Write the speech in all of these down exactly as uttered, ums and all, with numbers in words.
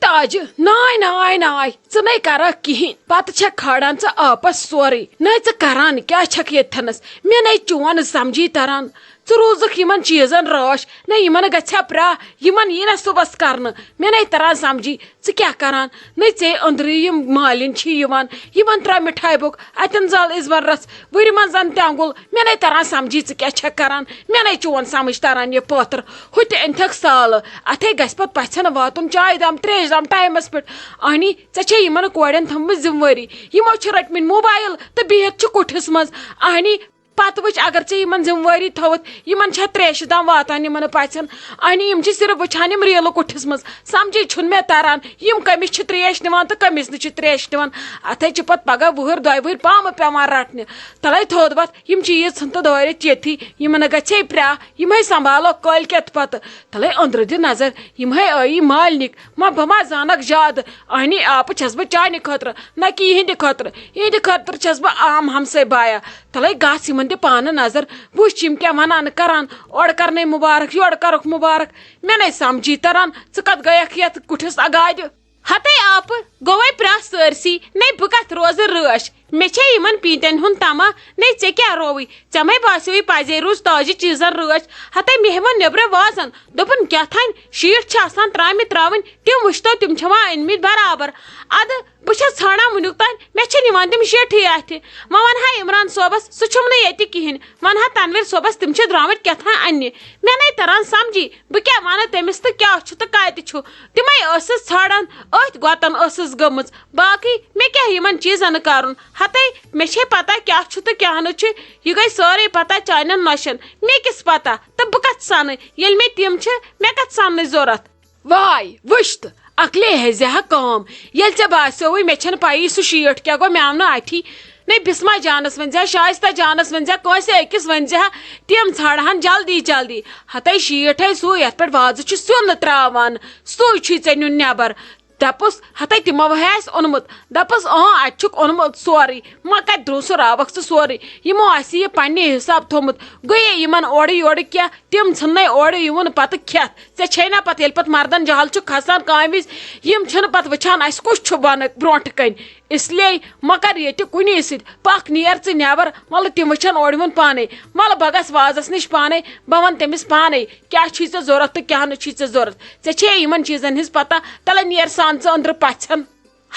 تاجہِ، ناے، ناے، ناے، ژٕ نے کرکھ کِہیٖنۍ۔ پتہٕ چھکھ کھالان ژٕ آپس سورُے۔ نَے ژٕ کران کیٛاہ چھکھ ییٚتھنس؟ مےٚ نے چون سمجھی تران۔ ژٕ روٗزکھ یِمن چیٖزن رٲچھ۔ نَے یِمن گژھِ ہا پرٛاہ، یِمن یی نہ صُبحس کرنہٕ۔ مےٚ نے تران سمجھی، ژٕ کیٛاہ کران؟ نَے ژے أنٛدرٕے یِم مالِنۍ چھِ یِوان، یِمن ترٛاو مِٹھایہِ بوٚک، اتٮ۪ن زل اِزوَن رژھ، وُرِ منٛز زن تٮ۪نٛگُل۔ مےٚ نے تران سمجھی، ژٕ کیٛاہ چھکھ کران؟ مےٚ نے چون سمجھ تران یہِ پٲتٕر۔ ہُہ تہِ أنۍتھکھ سالہٕ، اتھے گژھِ پتہٕ پژھٮ۪ن واتُن، چایہِ دام، تریشہِ دام ٹایمس پٮ۪ٹھ۔ اہنی، ژےٚ چھے یِمن کورٮ۪ن تھٲومٕژ ذمہٕ وٲری۔ یِمو چھِ رٔٹمٕتۍ موبایل تہٕ بِہِتھ چھِ کُٹھِس منٛز۔ اہنی، پتہٕ وٕچھ، اگر ژےٚ یِمن ذمہٕ وٲری تھٲوٕتھ، یِمن چھا تریشہِ دام واتان یِمن پژھٮ۪ن؟ اہنی، یِم چھِ صرف وٕچھان یِم ریلہٕ کُٹھِس منٛز۔ سمجھے چھُنہٕ مےٚ تران، یِم کٔمِس چھِ تریش نِوان تہٕ کٔمِس نہٕ چھِ تریش نِوان۔ اتھے چھِ پتہٕ پگاہ وُہٕرۍ دۄیہِ وُہٕرۍ پامہٕ پٮ۪وان رٹنہِ۔ تلے تھوٚد وۄتھ، یِم چیٖز ژھٕن تہٕ دٲرِتھ ییٚتھی، یِمن گژھے پرٛاہ، یِمے سنبھالو کٲلۍ کٮ۪تھ پتہٕ۔ تلے أنٛدرٕ دِ نظر، یِمے ٲیی مالنِک، ما بہٕ ما زانکھ زیادٕ؟ اہنی، آپہٕ چھس بہٕ چانہِ خٲطرٕ، نہ کہِ یِہنٛدِ خٲطرٕ۔ یِہنٛدِ خٲطرٕ چھس بہٕ عام ہمساے بایا۔ تلے گژھ یِمن دِ پانہٕ نظر، وٕچھ یِم کیٛاہ ونان کران، اورٕ کرنے مبارک، یورٕ کرکھ مبارک۔ مےٚ نے سمجھی تران، ژٕ کتھ گٔیکھ یتھ کُٹھِس اگادِ؟ ہتے آپہٕ، گوٚوے پرٛاہ سٲرسی، نے بہٕ کتھ روزٕ رٲچھ؟ مےٚ چھے یِمن پیٖنتٮ۪ن ہُنٛد طمع، نے ژےٚ کیٛاہ رووٕے؟ ژےٚ مَے باسیوٕے پزے روٗز تاجہِ چیٖزن رٲچھ؟ ہتے مےٚ ہٮ۪وان نیٚبرٕ وازن، دوٚپُن کیٛاہ تھانۍ شیٖٹ چھِ آسان ترٛامہِ ترٛاوٕنۍ، تِم وٕچھتو تِم چھَوا أنۍمٕتۍ برابر؟ ادٕ بہٕ چھَس ژھانڈان وٕنیُک تام، مےٚ چھِنہٕ یِوان تِم شیٹھٕے اَتھِ۔ وۄنۍ وَنہٕ ہا عمران صٲبَس، سُہ چھُم نہٕ ییٚتہِ کِہیٖنۍ، وَنہٕ ہا تنویر صٲبَس، تِم چھِ درٛامٕتۍ کیٛاہ تام اَننہِ۔ مےٚ نَے تَران سَمجھی، بہٕ کیٛاہ وَنہٕ تٔمِس تہٕ کیٛاہ چھُ تہٕ کَتہِ چھُ۔ تِمَے ٲسٕس ژھانڈان، أتھۍ گۄتَن ٲسٕس گٔمٕژ۔ باقٕے مےٚ کیٛاہ یِمَن چیٖزَن کَرُن؟ ہَتَے مےٚ چھے پَتہ کیٛاہ چھُ تہٕ کیٛاہ نہٕ چھُ۔ یہِ گٔے سٲرٕے پَتہ چانٮ۪ن نۄشَن۔ مےٚ کِس پَتہ؟ تہٕ بہٕ کَتھ سَنہٕ؟ ییٚلہِ مےٚ تِم چھِ، مےٚ کَتھ سَننٕچ ضوٚرَتھ؟ واے، وٕچھ تہٕ، عقلے ہیزِ ہا کٲم۔ ییٚلہِ ژےٚ باسیووُے مےٚ چھَنہٕ پَیی سُہ شیٖٹ کیٛاہ گوٚو، مےٚ آو نہٕ اَتھی۔ نے بِسما جانَس ؤنۍ زِ ہا، شایستہ جانَس ؤنۍ زِ ہا، کٲنٛسہِ أکِس ؤنۍ زِ ہا، تِم ژھانڈہَن جلدی جلدی۔ ہَتَے شیٖٹ ہے سُے یَتھ پٮ۪ٹھ وازٕ چھُ سیُن ترٛاوان، سُے چھُے ژےٚ نیُن نٮ۪بر۔ دَپُس، ہَتَے تِمو ہے آسہِ اوٚنمُت۔ دَپُس، اۭں، اَتہِ چھُکھ اوٚنمُت سورُے۔ ما کَتہِ درٛوو سُہ راوَکھ ژٕ سورُے؟ یِمو آسہِ یہِ پنٛنہِ حِساب تھوٚمُت۔ گٔیے یِمَن اورٕ یورٕ کیٛاہ؟ تِم ژھٕننَے اورٕ یِوُن پَتہٕ کھٮ۪تھ۔ ژےٚ چھے نا پتہ، ییٚلہِ پتہٕ مردن جہل چھُ کھسان کامہِ وِزِ، یِم چھِنہٕ پتہٕ وٕچھان اَسہِ کُس چھُ بۄنہٕ برونٛٹھٕ کنہِ۔ اس لیے مہ کر ییٚتہِ کُنی سۭتۍ، پکھ نیر ژٕ نٮ۪بر، وَلہٕ تِم وٕچھن اورٕ یِوُن پانے۔ وَلہٕ بہٕ گژھٕ وازس نِش پانے، بہٕ وَنہٕ تٔمِس پانے کیٛاہ چھُے ژےٚ ضوٚرتھ تہٕ کیٛاہ نہٕ چھُے ژےٚ ضوٚرتھ۔ ژےٚ چھے یِمن چیٖزن ہِنٛز پتہ، تَلے نیر سان ژٕ أنٛدرٕ پژھٮ۪ن۔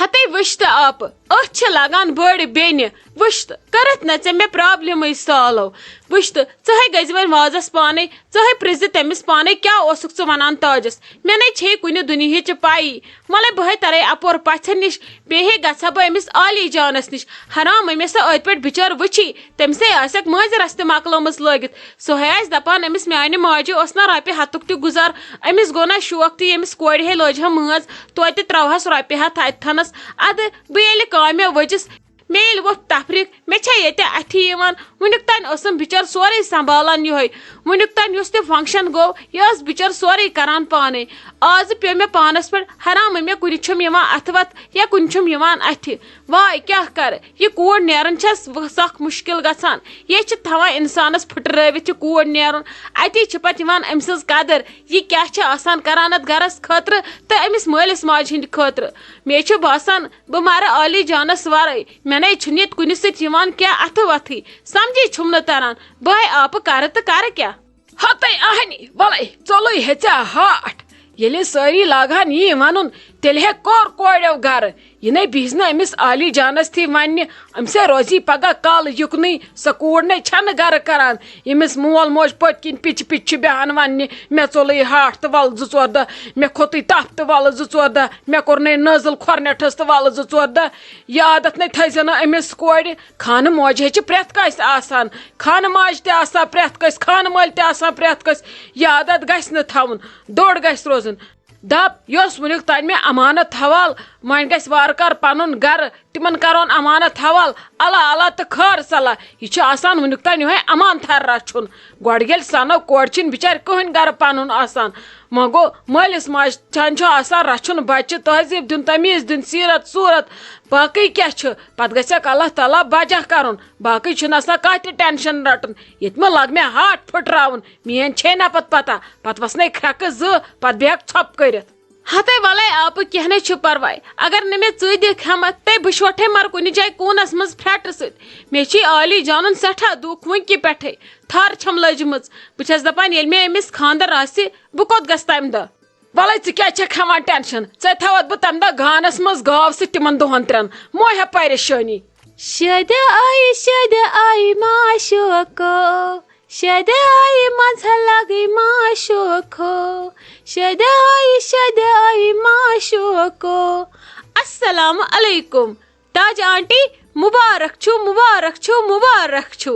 ہتے وٕچھ تہٕ آپہٕ، أتھۍ چھِ لگان بٔڑ بیٚنہِ۔ وٕچھ تہٕ، کٔرٕتھ نہ ژےٚ مےٚ پرابلمٕے سالو۔ وٕچھ تہٕ، ژٕ ہے گٔژھۍ وۄنۍ وازس پانے، ژٕ ہے پرٛژھ زِ تٔمِس پانے کیٛاہ اوسُکھ ژٕ ونان تاجس۔ مےٚ نے چھے کُنہِ دُنیہٕچ پایی۔ وَلے بہٕ ہے ترے اپور پژھٮ۪ن نِش، بیٚیہِ ہے گژھٕ ہا بہٕ أمِس عالی جانس نِش۔ حرام أمِس سا أتھۍ پٮ۪ٹھ بِچٲر وٕچھی، تٔمِس ہے آسٮ۪کھ مٲنٛزِ رژھ تہِ مۄکلٲومٕژ لٲگِتھ۔ سُہ ہے آسہِ دپان أمِس میانہِ ماجہِ اوس نہ رۄپیہِ ہتُک تہِ گُزار، أمِس گوٚو نہ شوق تہِ ییٚمِس کورِ ہے لٲج ہا مٲنٛز، توتہِ تہِ ترٛاوہس رۄپیہِ ہتھ اتھنس۔ ادٕ بہٕ ییٚلہِ کامہِ ؤجِس، مےٚ ییٚلہِ ووٚتھ تفریٖق، مےٚ چھا ییٚتہِ اَتھِ یِوان؟ وٕنیُک تام ٲسٕم بِچٲر سورُے سنبھالان یِہوٚے۔ وٕنیُک تام یُس تہِ function گوٚو، یہِ ٲس بِچٲر سورُے کران پانَے۔ آزٕ پیوٚو مےٚ پانَس پٮ۪ٹھ، حرام مےٚ کُنہِ چھُم یِوان اَتھٕ وَتھ یا کُنہِ چھُم یِوان اَتھِ۔ واے کیٛاہ کَرٕ، یہِ کوٗر نیرُن چھَس وٕ-، سَخ مُشکِل گژھان۔ یہِ چھِ تھاوان اِنسانَس پھٕٹرٲوِتھ یہِ کوٗر نیرُن۔ اَتی چھِ پَتہٕ یِوان أمۍ سٕنٛز قدٕر، یہِ کیٛاہ چھِ آسان کران اَتھ گَرَس خٲطرٕ تہٕ أمِس مٲلِس ماجہِ ہِنٛدِ خٲطرٕ۔ مےٚ چھُ باسان، بہٕ مَرٕ عالی جانَس وَرٲے۔ مےٚ نے چھُنہٕ ییٚتہِ کُنہِ سۭتۍ یِوان کینٛہہ اَتھٕ وَتھٕے۔ سَمجھے چھُم نہٕ تَران۔ بہٕ ہے آپہٕ کَرٕ تہٕ کَرٕ کیٛاہ؟ ہَتَے اَہنی، وَلَے، ژوٚلُے ہیٚژیٛا ہاٹھ۔ ییٚلہِ سٲری لاگہٕ ہَن یی وَنُن، تیٚلہِ ہے کوٚر کورٮ۪و گَرٕ۔ یہِ نے بِہِز نہٕ أمِس عالی جانَس تھی وَننہِ، أمِس ہے روزی پَگاہ کالہٕ یُکنُے۔ سۄ کوٗر نے چھَنہٕ گَرٕ کَران، ییٚمِس مول موج پٔتۍ کِنۍ پِچہِ پِچہِ چھِ بیٚہان وَننہِ، مےٚ ژوٚلُے ہاٹھ تہٕ وَلہٕ زٕ ژور دۄہ، مےٚ کھوٚتُے تَپھ تہٕ وَلہٕ زٕ ژور دۄہ، مےٚ کوٚرنَے نٲزٕل کھۄرنٮ۪ٹھَس تہٕ وَلہٕ زٕ ژور دۄہ۔ یہِ عادت نے تھٲیزِ نہٕ أمِس کورِ۔ خانہٕ موجہِ ہے چھِ پرٛٮ۪تھ کٲنٛسہِ آسان، خانہٕ ماجہِ تہِ آسان پرٛٮ۪تھ کٲنٛسہِ، خانہٕ مٲلۍ تہِ آسان پرٛٮ۪تھ کٲنٛسہِ۔ یہِ عادت گژھِ نہٕ تھاوُن، دوٚر گژھِ روزُن۔ دَپ، یۄس وٕنیُک تام مےٚ امانت حوال، وۄنۍ گژھِ وارٕ کارٕ پنُن گرٕ، تِمن کرون امانت حوال۔ اللہ اللہ تہٕ خٲر صلاح، یہِ چھُ آسان وٕنیُک تام یِہوٚے امان تھر رچھُن۔ گۄڈٕ ییٚلہِ سنو کورِ چھِنہٕ بِچارِ کٕہٕنۍ گرٕ پنُن آسان، وۄنۍ گوٚو مٲلِس ماجہِ چھان چھُ آسان رچھُن بچہِ، تہذیٖب دیُن، تمیٖز دیُن، سیٖرت صوٗرت، باقٕے کیٛاہ چھُ؟ پتہٕ گژھٮ۪کھ اللہ تعالیٰ بجا کرُن، باقٕے چھُنہٕ آسان کانٛہہ تہِ tension رٹُن۔ ییٚتہِ مہ لگ مےٚ ہاٹھ پھٕٹراوُن، میٲنۍ چھے نہ پتہٕ پتہ، پتہٕ وسنے کھرٛٮ۪کہٕ زٕ، پتہٕ بیٚہکھ ژھۄپہٕ کٔرِتھ۔ ہتے ولے آپہٕ، کینٛہہ نے چھُ پرواے۔ اگر نہٕ مےٚ ژٕ دِکھ ہٮ۪متھ، تیٚلہِ بہٕ شوٹھے مر کُنہِ جایہِ کوٗنس منٛز پھرٛٹہٕ سۭتۍ۔ مےٚ چھُے عالی جانُن سٮ۪ٹھاہ دُکھ وُنہِ کہِ پٮ۪ٹھے۔ تھر چھم لٔجمٕژ۔ بہٕ چھس دپان، ییٚلہِ مےٚ أمِس خانٛدر آسہِ، بہٕ کوٚت گژھٕ تمہِ دۄہ؟ ولے، ژٕ کیٛازِ چھکھ ہٮ۪وان ٹینشن؟ ژےٚ تھاوتھ بہٕ تمہِ دۄہ گانس منٛز گاو سۭتۍ تِمن دۄہن ترٛٮ۪ن۔ مہ ہےٚ پریشٲنی۔ شدہ آئی، شدہ آئی معشوقو، شدہ آئی مزہ لگئی معشوقو، شدہ آئی، شدہ آئی معشوقو۔ السلام علیکم۔ تاج آنٹی، مبارک چھُ، مبارک چھُ، مبارک چھُ۔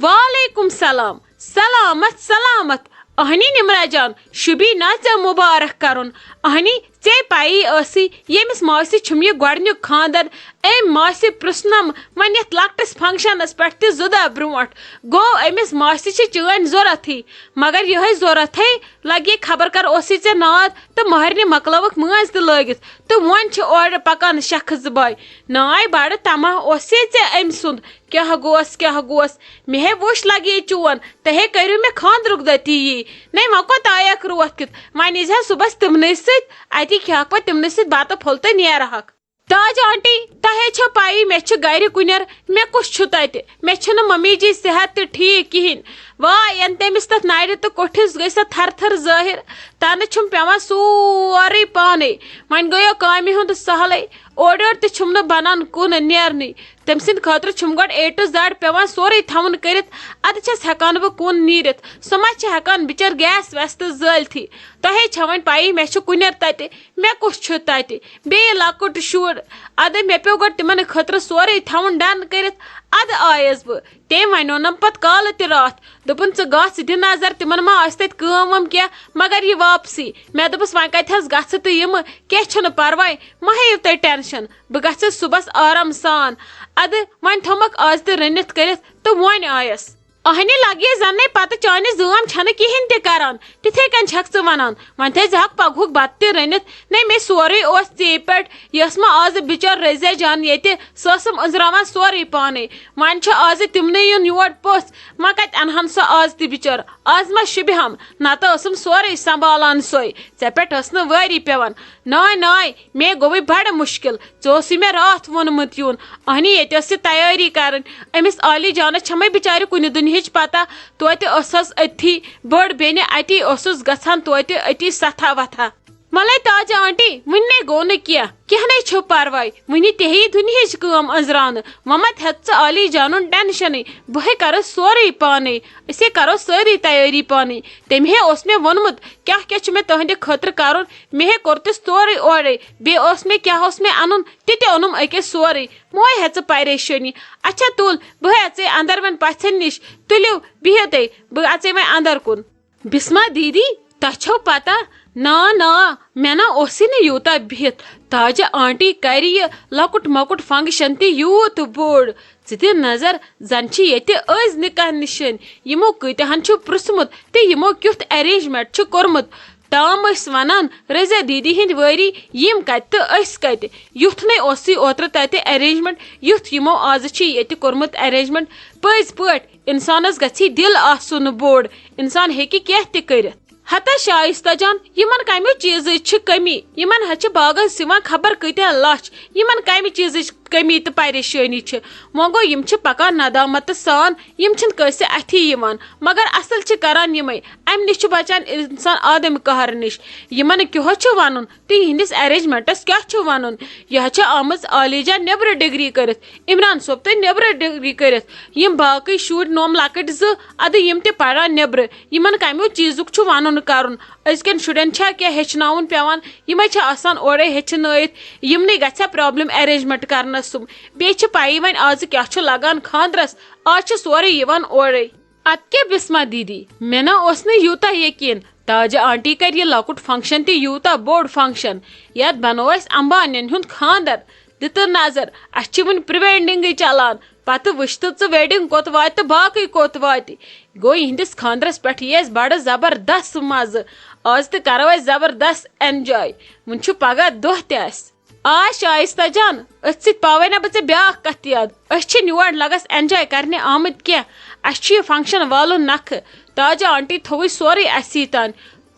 وعلیکم سلام، سلامت، سلامت۔ اہنی نمرہ جان، شبی نا ژےٚ مبارک کرُن۔ اہنی، ژےٚ پَیی ٲسٕے، ییٚمِس ماسہِ چھُم یہِ گۄڈٕنیُک خانٛدر۔ أمۍ ماسہِ پرٛژھنم وۄنۍ یَتھ لۄکٹِس فنکشنس پٮ۪ٹھ تہِ زٕ دۄہ برونٛٹھ۔ گوٚو، أمِس ماسہِ چھِ چٲنۍ ضوٚرتھٕے۔ مگر یِہوٚے ضوٚرتھٕے لگہِ خبر کر اوسُے ژےٚ ناد تہٕ مہرنہِ مۄکلٲوٕکھ مٲنٛز تہِ لٲگِتھ۔ تہٕ وۄنۍ چھِ اورٕ پکان شخص زٕ بٲے۔ ناے بڑٕ طمع اوسے ژےٚ أمۍ سُنٛد۔ کیٛاہ گوس، کیٛاہ گوس؟ مےٚ ہے وُچھ لگہِ یہِ چون۔ تۄہے کٔرِو مےٚ خانٛدرُک دۄہ تی یی۔ نے وۄنۍ کوٚت آیکھ روتھ کیُتھ؟ وۄنۍ ییٖزِ ہا صُبحس تِمنٕے سۭتۍ، اتی کھیٚکھ پتہٕ تِمنٕے سۭتۍ بتہٕ پھوٚل تہٕ نیرہکھ۔ تاج آنٹی، تۄہے چھو پَیی، مےٚ چھِ گرِ کُنٮ۪ر، مےٚ کُس چھُ تتہِ؟ مےٚ چھُنہٕ ممی جی صحت تہِ ٹھیٖک کِہیٖنۍ۔ واے، یَنہٕ تٔمِس تتھ نرِ تہٕ کوٚٹھِس گٔے سۄ تھر تھر ظٲہِر، تَنہٕ چھُم پٮ۪وان سورُے پانے۔ وۄنۍ گٔیو کامہِ ہُنٛد سہلٕے، اورٕ یورٕ تہِ چھُم نہٕ بنان کُن نیرنٕے۔ تٔمۍ سٕنٛدِ خٲطرٕ چھُم گۄڈٕ A to Z پٮ۪وان سورُے تھاوُن کٔرِتھ، اَدٕ چھَس ہٮ۪کان بہٕ کُن نیٖرِتھ۔ سۄ ما چھِ ہٮ۪کان بِچٲر گیس ویس تہٕ زٲلتھٕے؟ تۄہے چھےٚ وۄنۍ پَیی، مےٚ چھُ کُنٮ۪ر تَتہِ، مےٚ کُس چھُ تَتہِ؟ بیٚیہِ لۄکُٹ شُر۔ اَدٕ مےٚ پیوٚو گۄڈٕ تِمن خٲطرٕ سورُے تھاوُن ڈن کٔرِتھ، اَدٕ آیس بہٕ۔ تٔمۍ وَنیونم پتہٕ کالہٕ تہِ راتھ، دوٚپُن، "ژٕ گژھ، ژٕ دِ نظر، تِمن ما آسہِ تَتہِ کٲم وٲم کینٛہہ۔" مگر یہِ واپسٕے۔ مےٚ دوٚپُس، "وۄنۍ کَتہِ حظ گژھٕ تہٕ یِمہٕ؟ کینٛہہ چھُنہٕ پرواے، مہ ہیٚیِو تُہۍ ٹینشن، بہٕ گژھٕ صُبحس آرام سان۔" اَدٕ وۄنۍ تھوٚمکھ آز تہِ رٔنِتھ کٔرِتھ تہٕ وۄنۍ آیس۔ اہنہِ لگہِ زننے پتہٕ چانہِ زٲم چھنہٕ کِہیٖنۍ تہِ کران۔ تِتھے کٔنۍ چھکھ ژٕ ونان، وۄنۍ تھٲے زِ ہکھ پگہُک بتہٕ تہِ رٔنِتھ۔ نے، مےٚ سورُے اوس ژے پٮ۪ٹھ۔ یہِ ٲس ما آزٕ بِچٲر رزیا جان ییٚتہِ، سۄ ٲسٕم أنٛزراوان سورُے پانے۔ وۄنۍ چھُ آزٕ تِمنٕے یُن یور پوٚژھ۔ وۄنۍ کتہِ انہن سۄ آز تہِ بِچٲر؟ آز ما شوٗبہِ ہم؟ نتہٕ ٲسٕم سورُے سنبھالان سۄے۔ ژےٚ پٮ۪ٹھ ٲس نہٕ وٲری پٮ۪وان۔ ناے، ناے، مے گوٚوُے بڑٕ مُشکِل۔ ژےٚ اوسُے مےٚ راتھ ووٚنمُت یُن۔ اہنی، ییٚتہِ ٲس یہِ تیٲری کرٕنۍ۔ أمِس عالی جانس چھمے بِچارِ کُنہِ دُنہِچ پتہ۔ توتہِ ٲسٕس أتھی بٔڑ بیٚنہِ، اتی اوسُس گژھان توتہِ أتی سَتھا وَتھا۔ وَلَے تاجہِ آنٹی، وُنہِ نے گوٚو نہٕ کینٛہہ، کینٛہہ نے چھُ پرواے، وُنہِ تہِ ہیٚیہِ دُنہِچ کٲم أنٛزراونہٕ۔ وۄنۍ مہ تھٮ۪تھ ژٕ عالی جانُن ٹینشنٕے، بہٕ ہے کرٕ سورُے پانے، أسے کرو سٲری تیٲری پانے۔ تٔمۍ ہے اوس مےٚ ووٚنمُت کیٛاہ کیٛاہ چھُ مےٚ تُہنٛدِ خٲطرٕ کرُن، مےٚ ہے کوٚر تہِ سورُے اورے، بیٚیہِ اوس مےٚ کیٛاہ اوس مےٚ اَنُن تہِ تہِ اوٚنُم أکے سورُے۔ موے ہے ژٕ پریشٲنی۔ اچھا تُل، بہٕ ہے اژے اندر وۄنۍ پژھٮ۪ن نِش، تُلِو بِہِو تُہۍ، بہٕ اژے وۄنۍ اندر کُن۔ بسمہ دیدی، تۄہہِ چھو پتہ؟ نا نا، مےٚ نا اوسُے نہٕ یوٗتاہ بِہِتھ۔ تاجہِ آنٹی کرِ یہِ لۄکُٹ مۄکُٹ فنکشن تہِ یوٗت بوٚڑ۔ ژٕ دِ نظر، زن چھِ ییٚتہِ أزۍ نکاح نِشٲنۍ۔ یِمو کۭتیاہن چھُ پرٛژھمُت تہٕ یِمو کیُتھ ارینجمنٹ چھُ کوٚرمُت۔ تام ٲسۍ ونان، رضیہ دیدی ہٕنٛدۍ وٲری یِم کتہِ تہٕ أسۍ کتہِ۔ یُتھ نے اوسُے اوترٕ تتہِ ارینجمنٹ، یُتھ یِمو آزٕ چھِ ییٚتہِ کوٚرمُت ارینجمنٹ۔ پٔزۍ پٲٹھۍ انسانس گژھِ دل آسُن بوٚڑ، انسان ہیٚکہِ کینٛہہ تہِ کٔرِتھ۔ ہتا شائستہ جان، یِمن کمیو چیٖزٕچ چھِ کمی؟ یِمن حظ چھِ باغس یِوان خبر کۭتیاہ لچھ، یِمن کمہِ چیٖزٕچ کمی تہٕ پریشٲنی چھِ؟ وۄنۍ گوٚو، یِم چھِ پکان ندامت سان، یِم چھِنہٕ کٲنٛسہِ اَتھی یِوان، مگر اصل چھِ کران یِمے۔ امہِ نِش چھُ بچان انسان آدم قہر نِش۔ یِمن کیُہو چھُ ونُن تہٕ یِہنٛدِس ارینجمنٹس کیٛاہ چھُ ونُن؟ یہِ حظ چھِ آمٕژ عالی جان نیبرٕ ڈگری کٔرِتھ، عمران صٲب تہِ نیبرٕ ڈگری کٔرِتھ، یِم باقٕے شُرۍ نوم لۄکٕٹۍ زٕ، ادٕ یِم تہِ پران نیبرٕ۔ یِمن کمیو چیٖزُک چھُ ونُن کرُن؟ أزکٮ۪ن شُرٮ۪ن چھا کینٛہہ ہیٚچھناوُن پٮ۪وان؟ یِمے چھِ آسان اورے ہیٚچھنٲیِتھ، یِمنٕے گژھِ ہا پرابلم ارینجمنٹ کرنس سُم۔ بیٚیہِ چھِ پَیی وۄنۍ آزٕ کیٛاہ چھُ لگان خانٛدرس، آز چھُ سورُے یِوان اورے۔ ادٕ کیٛاہ بسمہ دیدی، مےٚ نہ اوس نہٕ یوٗتاہ یقین۔ تاجہِ آنٹی کرِ یہِ لۄکُٹ فنکشن تہِ یوٗتاہ بوٚڑ فنکشن، یتھ بنوو اَسہِ امبانین ہُنٛد خانٛدر۔ دِتہٕ نظر، اَسہِ چھِ وُنہِ پری ویڈنگٕے چلان، پتہٕ وٕچھ تہٕ ژٕ ویڈنگ کوٚت واتہِ تہٕ باقٕے کوٚت واتہِ۔ گوٚو، یِہنٛدِس خانٛدرس پٮ۪ٹھ یی اَسہِ بڑٕ زبردست مزٕ۔ آز تہِ کرو أسۍ زبردست انجاے۔ وُنہِ چھُ پگاہ دۄہ تہِ اَسہِ۔ آ شائستہ جان، أتھۍ سۭتۍ پاوے نہ بہٕ ژےٚ بیٛاکھ کتھ یاد۔ أسۍ چھِنہٕ یور لگس انجاے کرنہِ آمٕتۍ کینٛہہ، اَسہِ چھُ یہِ فنکشن والُن نکھٕ۔ تاجہِ آنٹی تھووُے سورُے اَسی تام۔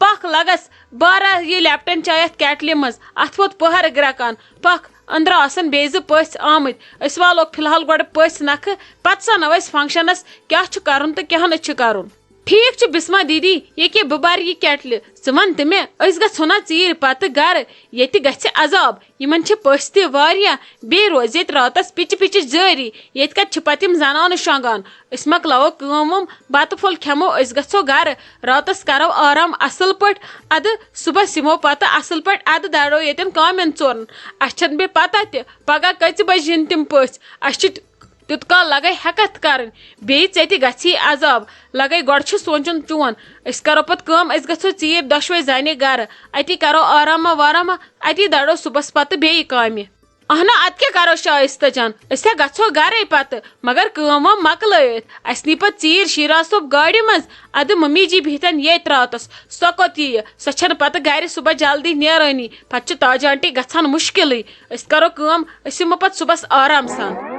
پکھ لگس بارہ یہِ لیپٹن چاے اتھ کیٹلہِ منٛز، اتھ ووت پٔہر گرٛٮ۪کان۔ پکھ، أنٛدرٕ آسن بیٚیہِ زٕ پٔژھۍ آمٕتۍ، أسۍ والوکھ فی الحال گۄڈٕ پٔژھۍ نکھٕ، پتہٕ سنو أسۍ فنکشنس کیٛاہ چھُ کرُن تہٕ کیٛاہ نہٕ چھُ کرُن۔ ٹھیٖک چھُ بسمہ دیدی، ییٚکیٛاہ بہٕ برٕ یہِ کیٹلہِ، ژٕ ون تہٕ مےٚ، أسۍ گژھو نا ژیٖرۍ پتہٕ گرٕ، ییٚتہِ گژھِ عذاب، یِمن چھِ پٔژھۍ تہِ واریاہ، بیٚیہِ روزِ ییٚتہِ راتس پِچہِ پِچہِ جٲری، ییٚتہِ کتہِ چھِ پتہٕ یِم زنانہٕ شۄنٛگان۔ أسۍ مۄکلاوو کٲم وٲم، بتہٕ پھوٚل کھٮ۪مو، أسۍ گژھو گرٕ، راتس کرو آرام اصل پٲٹھۍ، ادٕ صبحس یِمو پتہٕ اصل پٲٹھۍ، ادٕ درو ییٚتٮ۪ن کامٮ۪ن ژورن۔ اسہِ چھنہٕ بیٚیہِ پتہ تہِ پگاہ کٔژِ بجہِ یِن تِم پٔژھۍ، اسہِ چھِ تیوٗت کال لگے ہٮ۪کتھ کرٕنۍ، بیٚیہِ ژےٚ تہِ گژھی عذاب۔ لگے گۄڈٕ چھُ سونٛچُن چون۔ أسۍ کرو پتہٕ کٲم، أسۍ گژھو ژیٖرۍ دۄشوے زنہِ گرٕ، اتی کرو آراما واراما، اتی درو صبحس پتہٕ بیٚیہِ کامہِ۔ اہنہ، ادٕ کیٛاہ کرو شائستہ جان، أسۍ ہا گژھو گرے پتہٕ، مگر کٲم وٲم مۄکلٲیِتھ۔ اسہِ نی پتہٕ ژیٖرۍ شیراز صٲب گاڑِ منٛز، ادٕ ممی جی بِہتن ییٚتۍ راتس، سۄ کوٚت یِیہِ؟ سۄ چھنہٕ پتہٕ گرِ صبح جلدی نیرٲنی، پتہٕ چھُ تاج آنٹی گژھان مُشکلٕے۔ أسۍ کرو کٲم، أسۍ یِمو پتہٕ صبحس آرام سان۔